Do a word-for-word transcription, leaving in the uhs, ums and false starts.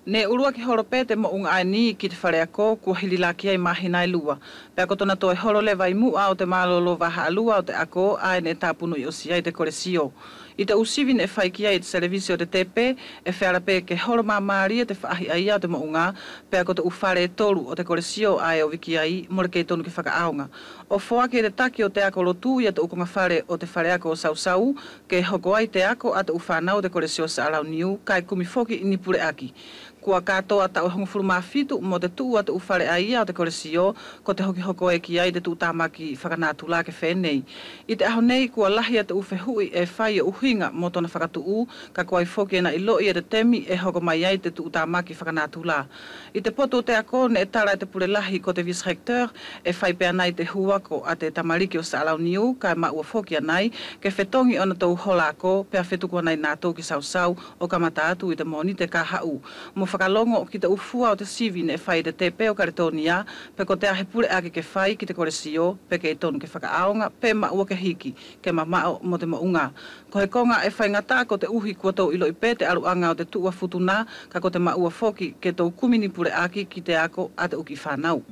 Neʻe ʻuluaki holo pe te moʻuga ʻaeni ki te faleako kua hili la ki ai mahina e lua, pea ko tona toe holo leva ʻi muʻa ʻo te malolo vahaʻa lua ʻo te ako ʻae neʻe tapunuʻi ʻosi ai te kolesio. ʻI te ʻu sivi neʻe fai ki ai e te selevisi ʻo te tepe, ʻe feala pe ke holo mamalie te faʻahi ʻaia ʻo te moʻuga, pea ko te ʻu fale e tolu ʻo te kolesio ʻae ʻe ovi ki ai mole kei tonu ke fakaʻaoga. ʻO foaki e te taki ʻo te ako lotu ia te ʻu kogafale ʻo te faleako ʻo Sausau, ke hoko ai te ako a te ʻu fanau ʻo te kolesio Saʻalauniu kae kumi foki ni puleʻaki. Kua katoa taʻu e hogofulu ma fitu mo te tuʻu a te ʻu fale ʻaia ʻo te kolesio, ko te hoki hoko e ki ai te tuʻutamaki fakanatula ke feneʻi. ʻI te ʻaho nei kua lahi a te ʻu fehuʻi ʻe fai ʻo ʻuhiga mo tona fakatuʻu, kaʻe ko ai foki ʻe ina iloʻi e te temi ʻe hoko mai ai te tuʻutamaki fakanatula. ʻI te potu ʻo te ako neʻe tala e te pule lahi ko te vice-recteur, ʻe fai pe anai te hu ako a te tamaliki ʻo Saʻalauniu kaʻe maʻua foki anai ke fetogi ʻonatou hola ako pea fetuku anai natou ki Sausau ʻo kamata atu ʻi te Monite ka haʻu. Mo fakalogo ki te ʻu fua ʻo te sivi neʻe fai e te tepe ʻo Kaletonia, pe kotea he puleʻaki ke fai ki te kolesio, pe kei tonu ke fakaʻaoga, pe maʻua ke hiki ke mamaʻo mo te moʻuga. Ko he koga ʻe faigataʻa ko te ʻuhi kua tou iloʻi pe te ʻaluʻaga ʻo te tuʻu a Futuna, kaʻe ko te maʻua foki ke tou kumi ni puleʻaki ki te ako a te ʻu kiʻi fanau.